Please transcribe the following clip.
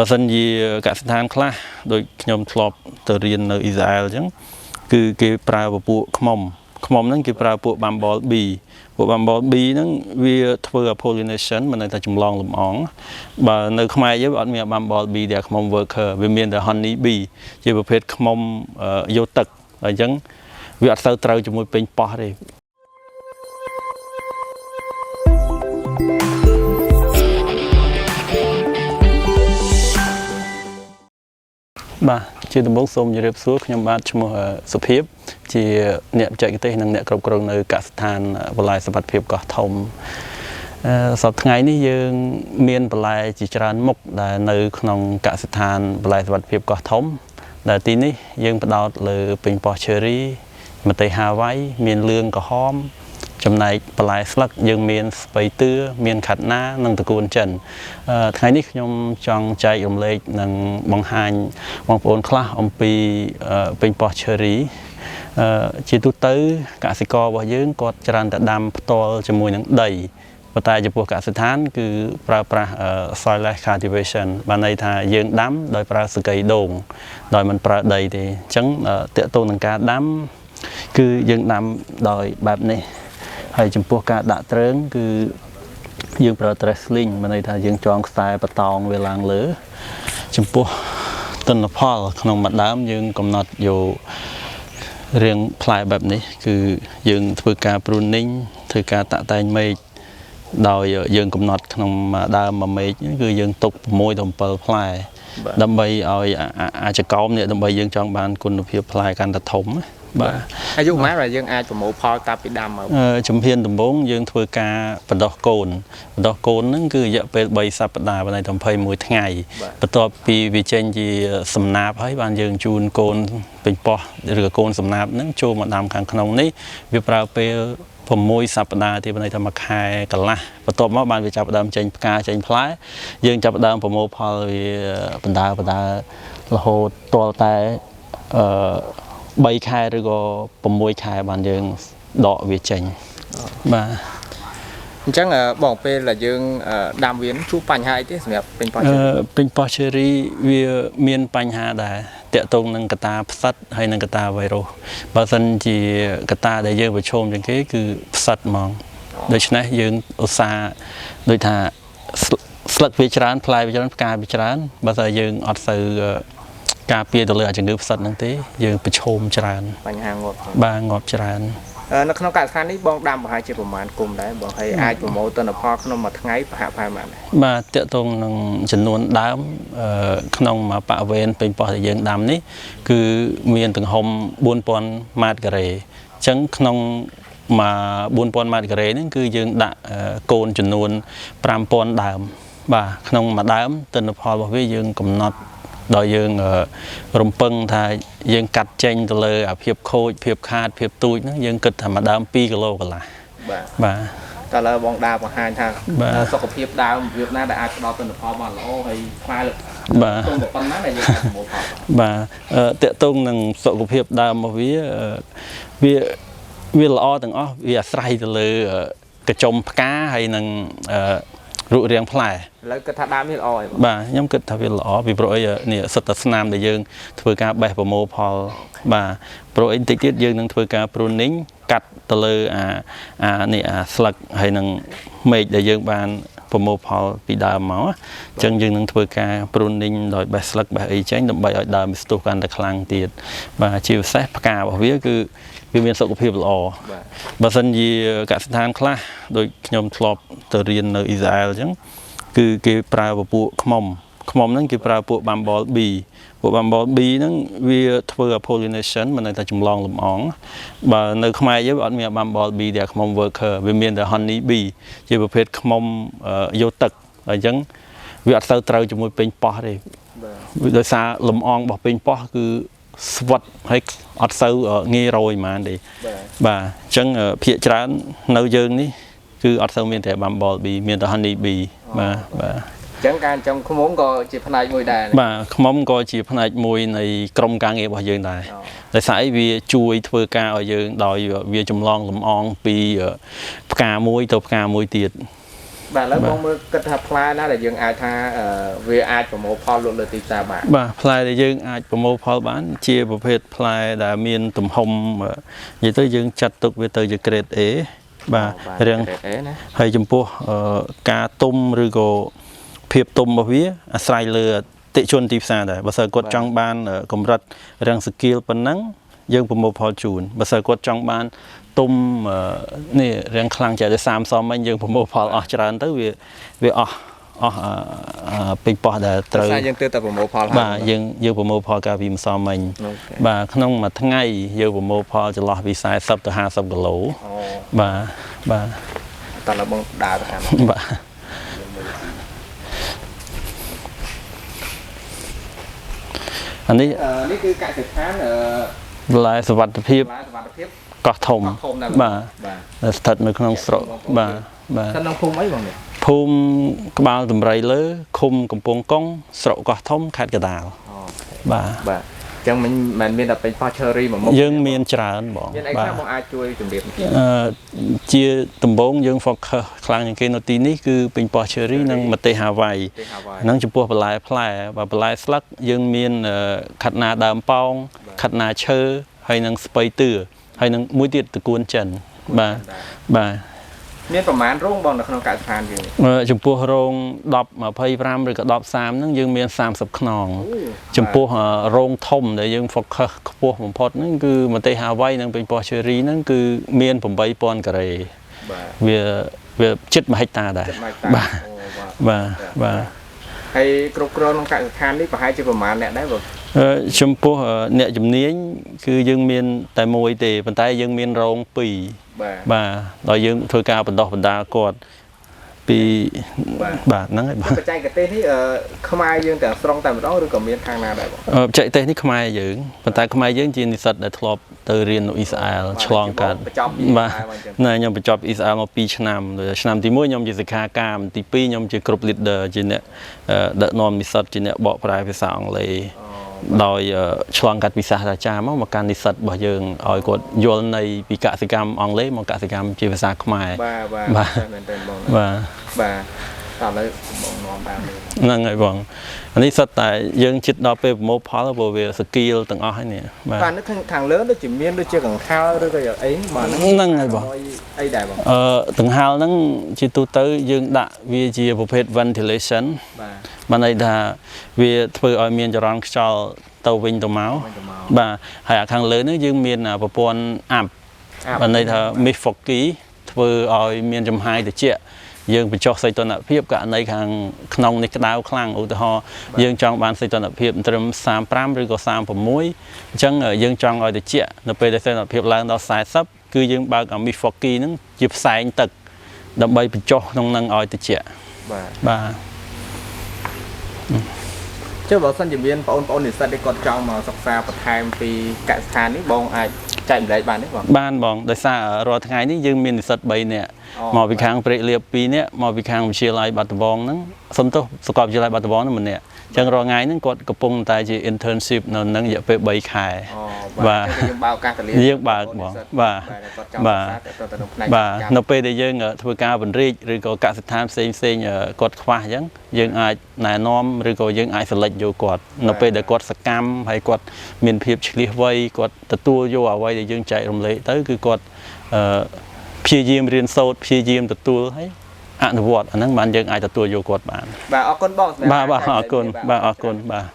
បើសិនជាកសិដ្ឋានខ្លះដូចខ្ញុំធ្លាប់ទៅរៀននៅអ៊ីស្រាអែលអញ្ចឹងគឺគេប្រើពពួកខ្មុំខ្មុំហ្នឹងគេប្រើពួក bumble bee ពួក bumble bee ហ្នឹងវាធ្វើ pollination មានន័យថាចម្លងលំអងបើនៅខ្មែរយើងវាអត់មាន bumble bee ដែលខ្មុំ worker វាមានតែ honey bee ជាប្រភេទខ្មុំយកទឹកអញ្ចឹងវាអត់សូវត្រូវជាមួយពេញប៉ោះទេ បាទជាដំបូងសូមជម្រាបសួរខ្ញុំបាទឈ្មោះសុភាពជាអ្នកបច្ចេកទេសនិងអ្នកគ្រប់គ្រងនៅកសិដ្ឋានបន្លែសុវត្ថិភាពកោះធំសប្តាហ៍ថ្ងៃនេះយើងមានបន្លែជាច្រើនមុខដែលនៅក្នុងកសិដ្ឋានបន្លែសុវត្ថិភាពកោះធំដែលទីនេះយើងផ្ដោតលើប៉េងប៉ោះ cherry ម្ទេសហាវ៉ៃមានលឿងក្រហមចំណែកបន្លែស្លឹកយើងមានស្ពៃតឿមានខាត់ណានិងត្រកួនចិនថ្ងៃនេះខ្ញុំចង់ចែករំលែកនិងបង្ហាញបងប្អូនខ្លះអំពីប៉េងប៉ោះ cherry ជាទូទៅកសិកររបស់យើងគាត់ច្រើនតែដាំផ្ទាល់ជាមួយនឹងដីប៉ុន្តែចំពោះកសិដ្ឋានគឺប្រើប្រាស់ soilless cultivation បានន័យថាយើងដាំដោយប្រើសកីដូងដោយមិនប្រើដីទេអញ្ចឹងទាក់ទងនឹងការដាំគឺយើងដាំដោយបែបនេះហើយចំពោះការដាក់ទ្រើងគឺយើងប្រើ trellising មានន័យថាយើងចងខ្សែបតោងវាឡើងលើចំពោះទិន្នផលក្នុងមួយដើមយើងកំណត់យករៀងផ្លែបែបនេះគឺយើងធ្វើការ pruning ធ្វើការតាក់តែងមែកដោយយើងកំណត់ក្នុងមួយដើមមួយមែកគឺយើងទុក6ទៅ7ផ្លែដើម្បីឲ្យអាចកោមនេះដើម្បីយើងចង់បានគុណភាពផ្លែកាន់តែធំណាបាទ អាយុប៉ុន្មានដែលយើងអាចប្រមូលផលតាពីដាំមក ជំហានដំបូងយើងធ្វើការបណ្ដោះកូនបណ្ដោះកូនហ្នឹងគឺរយៈពេល3សប្តាហ៍បានន័យថា21ថ្ងៃបន្ទាប់ពីវាចេញជាសំណាបហើយបានយើងជូនកូនពេញប៉ោះឬក៏កូនសំណាបហ្នឹងចូលមកដាំខាងក្នុងនេះវាប្រើពេល6សប្តាហ៍ទៀតបានន័យថាមួយខែកន្លះបន្ទាប់មកបានវាចាប់ផ្ដើមចេញផ្កាចេញផ្លែយើងចាប់ផ្ដើមប្រមូលផលវាបណ្ដើបណ្ដើរហូតទាល់តែអឺ3ខែឬក៏6ខែបានយើងដកវាចេញបាទ អញ្ចឹងបងពេលដែលយើងដាំវាជួបបញ្ហាអីទេសម្រាប់ប៉េងប៉ោះ cherry ប៉េងប៉ោះ cherry វាមានបញ្ហាដែរទាក់ទងនឹងកត្តាផ្សិតហើយនិងកត្តាវីរុសបើសិនជាកត្តាដែលយើងប្រឈមជាងគេគឺផ្សិតហ្មងដូច្នេះយើងឧស្សាហ៍ដូចថាស្លឹកវាច្រើនផ្លែវាច្រើនផ្កាវាច្រើនបើស្អីយើងអត់សូវការពារទៅលើអាជំងឺផ្សិតហ្នឹងទេយើងប្រឈមច្រើន បញ្ហាងាប់ បាទងាប់ច្រើន នៅក្នុងកសិដ្ឋាននេះបងដាំប្រហែលជាប្រមាណគុំដែរបងហើយអាចប្រមូលទិន្នផលក្នុងមួយថ្ងៃប្រហាក់ប្រហែលប៉ុន្មានដែរ បាទទាក់ទងនឹងចំនួនដើមក្នុងមួយបរិវេណពេញប៉ោះដែលយើងដាំនេះគឺមានទំហំ4000ម៉ែត្រការ៉េអញ្ចឹងក្នុងមួយ4000ម៉ែត្រការ៉េហ្នឹងគឺយើងដាក់កូនចំនួន5000ដើមបាទក្នុងមួយដើមទិន្នផលរបស់វាយើងកំណត់ដោយយើងរំពឹងថាយើងកាត់ចេញទៅលើអាភាពខូចភាពខាតភាពទូចហ្នឹងយើងគិតថាមួយដើម2គីឡូកន្លះ បាទ បាទ តើឥឡូវបងដាបង្ហាញថា បាទ សុខភាពដើមរបៀបណាដែលអាចផ្ដល់ទិន្នផលបានល្អហើយផ្លែ បាទ ទុំប៉ុណ្ណាដែលយើងអាចប្រមូលផលបាន បាទទាក់ទងនឹងសុខភាពដើមរបស់វាវាវាល្អទាំងអស់វាអាស្រ័យទៅលើកញ្ចុំផ្កាហើយនឹងរូបរាងផ្លែ ឥឡូវគិតថាដើមនេះល្អហើយបង បាទខ្ញុំគិតថាវាល្អពីព្រោះអីនេះសិតតែស្នាមដែលយើងធ្វើការបេះប្រមូលផលបាទព្រោះអីបន្តិចទៀតយើងនឹងធ្វើការ pruning កាត់ទៅលើអាអានេះអាស្លឹកហើយនឹងមែកដែលយើងបានប្រមូលផលពីដើមមកអញ្ចឹងយើងនឹងធ្វើការ pruning ដោយបេះស្លឹកបេះអីចេញដើម្បីឲ្យដើមវាស្ទុះកាន់តែខ្លាំងទៀតបាទជាពិសេសផ្ការបស់វាគឺវាមានសុខភាពល្អ បាទ បើសិនជាកសិដ្ឋានខ្លះដូចខ្ញុំធ្លាប់ទៅរៀននៅអ៊ីស្រាអែលអញ្ចឹងគឺគេប្រើពពួកខ្មុំខ្មុំហ្នឹងគេប្រើពួក bumble bee ពួក bumble bee ហ្នឹងវាធ្វើ pollination មានន័យថាចម្លងលំអងបើនៅខ្មែរយើងវាអត់មាន bumble bee ដែលខ្មុំ worker វាមានតែ honey bee ជាប្រភេទខ្មុំយកទឹកអញ្ចឹងវាអត់សូវត្រូវជាមួយពេញប៉ោះទេ បាទ ដោយសារលំអងរបស់ពេញប៉ោះគឺស្វិតហើយអត់សូវងាយរយហ្មងទេ បាទ បាទអញ្ចឹងភាគច្រើននៅយើងនេះគឺអត់សូវមានតែ bumble bee មានតែ honey bee បាទបាទ អញ្ចឹងការចិញ្ចឹមឃ្មុំក៏ជាផ្នែកមួយដែរ បាទខ្មុំក៏ជាផ្នែកមួយនៃក្រុមការងាររបស់យើងដែរ អូ ដោយសារអីវាជួយធ្វើការឲ្យយើងដោយវាចម្លងលំអងពីផ្កាមួយទៅផ្កាមួយទៀត បាទឥឡូវបងមើលគិតថាផ្លែណាដែលយើងអាចថាវាអាចប្រមូលផលលក់លើទីផ្សារបាន? បាទផ្លែដែលយើងអាចប្រមូលផលបាន ជាប្រភេទផ្លែដែលមានទំហំនិយាយទៅយើងចាត់ទុកវាទៅជា grade A បាទរាង grade A ណា។ ហើយចំពោះការទុំឬក៏ភាពទុំរបស់វាអាស្រ័យលើអតិជនទីផ្សារដែរបើសិនគាត់ចង់បានកម្រិតរាងសកៀលប៉ុណ្ណឹងយើងប្រមូលផលជូនបើសិនគាត់ចង់បានទុំនេះរាងខ្លាំងចេះតែ30សមមិញយើងប្រមូលផលអស់ច្រើនទៅវាវាអស់អស់ពេញប៉ោះដែលត្រូវ ដោយសារយើងទើបតែប្រមូលផលហើយ។ បាទយើងយើងប្រមូលផលកាលពីម្សិលមិញ។ OK។ បាទក្នុងមួយថ្ងៃយើងប្រមូលផលចន្លោះពី40ទៅ50គីឡូ អូ បាទបាទ តោះឡើយបងដើរទៅខាង បាទអានេះ នេះគឺកសិដ្ឋានបន្លែសុវត្ថិភាព បន្លែសុវត្ថិភាព កោះធំ កោះធំដែរ បាទ បាទ ដែលស្ថិតនៅក្នុងស្រុកបាទបាទ ស្ថិតក្នុងភូមិអីបងនេះ? ភូមិក្បាលតម្រៃលើឃុំកំពង់កុងស្រុកកោះធំខេត្តកណ្ដាល អូ បាទ បាទអញ្ចឹងមិនមែនមានតែពេញប៉ោះ cherry មួយមុខ យើងមានច្រើនបង មានអី បាទ ខ្លះបងអាចជួយជម្រាបបន្តិច ជាដំបូងយើង focus ខ្លាំងជាងគេនៅទីនេះគឺប៉េងប៉ោះ cherry និងម្ទេសហាវ៉ៃ ទេហាវ៉ៃ ហ្នឹងចំពោះបន្លែផ្លែបើបន្លែស្លឹកយើងមានខាត់ណាដើមប៉ោងខាត់ណាឈើហើយនិងស្ពៃទឿហើយនិងមួយទៀតត្រកួនចិនបាទបាទ មានប្រមាណរោងបងនៅក្នុងកសិដ្ឋានយើងនេះ? ចំពោះរោង10 25ឬក៏10 30ហ្នឹងយើងមាន30ខ្នង ចំពោះរោងធំដែលយើង focus ខ្ពស់បំផុតហ្នឹងគឺម្ទេសហាវ៉ៃនិងប៉េងប៉ោះ cherry ហ្នឹងគឺមាន8000ការ៉េ បាទ វាវាជិត1ហិកតាដែរ ចិត្តមួយតា បាទ អូបាទ បាទបាទ ហើយគ្រប់គ្រងក្នុងកសិដ្ឋាននេះប្រហែលជាប្រមាណអ្នកដែរបង? ចំពោះអ្នកជំនាញគឺយើងមានតែមួយទេប៉ុន្តែយើងមានរោងពីរ បាទ បាទដល់យើងធ្វើការបណ្ដោះបណ្ដាលគាត់ពី បាទ បាទហ្នឹងហើយបាទ បច្ចេកទេសនេះខ្មែរយើងទាំងស្រុងតែម្ដងឬក៏មានខាងណាដែរបង? បច្ចេកទេសនេះខ្មែរយើងប៉ុន្តែខ្មែរយើងជានិស្សិតដែលធ្លាប់ទៅរៀននៅអ៊ីស្រាអែលឆ្លងកាត់ បញ្ចប់ពី បាទ អ៊ីស្រាអែលមកអញ្ចឹង ណែខ្ញុំបញ្ចប់អ៊ីស្រាអែលមក2ឆ្នាំដោយឆ្នាំទី1ខ្ញុំជាសិក្ខាកាមទី2ខ្ញុំជា group leader ជាអ្នកដឹកនាំនិស្សិតជាអ្នកបកប្រែភាសាអង់គ្លេសដោយឆ្លងកាត់វិសាស្ត្រាចារ្យមកមកកាន់និស្សិតរបស់យើងឲ្យគាត់យល់ន័យពីកសិកម្មអង់គ្លេសមកកសិកម្មជាភាសាខ្មែរ បាទបាទ បាទ មែនតើបង បាទ បាទតោះឥឡូវបងនាំតាមនេះ ហ្នឹងហើយបងអានេះសុទ្ធតែយើងចិត្តដល់ពេលប្រមូលផលព្រោះវាសកៀលទាំងអស់ហើយនេះបាទ បាទនៅខាងខាងលើដូចជាមានដូចជាកង្ហារឬក៏អីបាទហ្នឹង ហ្នឹងហើយបង អីដែរបង? ដង្ហាលហ្នឹងជាទូទៅយើងដាក់វាជាប្រភេទ ventilation បាទ បានន័យថាវាធ្វើឲ្យមានចរន្តខ្យល់ទៅវិញទៅមក វិញទៅមក បាទហើយអាខាងលើនេះយើងមានអាប្រព័ន្ធអាប់ អាប់ បានន័យថា mist foggy ធ្វើឲ្យមានចំហាយត្រជាក់យើងបញ្ចុះសីតុណ្ហភាពករណីខាងក្នុងនេះក្តៅខ្លាំងឧទាហរណ៍យើងចង់បានសីតុណ្ហភាពត្រឹម35ឬក៏36អញ្ចឹងយើងចង់ឲ្យត្រជាក់នៅពេលដែលសីតុណ្ហភាពឡើងដល់40គឺយើងបើកអា mist foggy ហ្នឹងជាផ្សែងទឹកដើម្បីបញ្ចុះក្នុងហ្នឹងឲ្យត្រជាក់ បាទ បាទ ចុះបើសិនជាមានបងប្អូននិស្សិតដែលគាត់ចង់មកសិក្សាបន្ថែមពីកសិដ្ឋាននេះបងអាចចែករំលែកបានទេបង? បានបងដោយសាររាល់ថ្ងៃនេះយើងមាននិស្សិត3នាក់ អូ មកពីខាងព្រែកលៀប2នាក់មកពីខាងវិទ្យាល័យបាត់ដំបងហ្នឹងសុំទោសសាកលវិទ្យាល័យបាត់ដំបងហ្នឹងម្នាក់អញ្ចឹងរាល់ថ្ងៃហ្នឹងគាត់កំពុងតែជា internship នៅនឹងរយៈពេល3ខែ អូ បាទ អញ្ចឹងយើងបើកឱកាសទៅលៀ យើងបើកបងបាទ បាទគាត់ចង់ បាទ សិក្សាទៅទៅក្នុងផ្នែក បាទ កសិកម្ម នៅពេលដែលយើងធ្វើការពង្រីកឬក៏កសិដ្ឋានផ្សេងផ្សេងៗគាត់ខ្វះអញ្ចឹងយើងអាចណែនាំឬក៏យើងអាច select យកគាត់នៅពេលដែលគាត់សកម្មហើយគាត់មានភាពឆ្លៀសវៃគាត់ទទួលយកអ្វីដែលយើងចែករំលែកទៅគឺគាត់អឺព្យាយាមរៀនសូត្រព្យាយាមទទួលហើយអនុវត្តអាហ្នឹងបានយើងអាចទទួលយកគាត់បាន បាទអរគុណបងសម្រាប់ បាទបាទ ការចែ អរគុណ ករំលែក បាទអរគុណបាទ។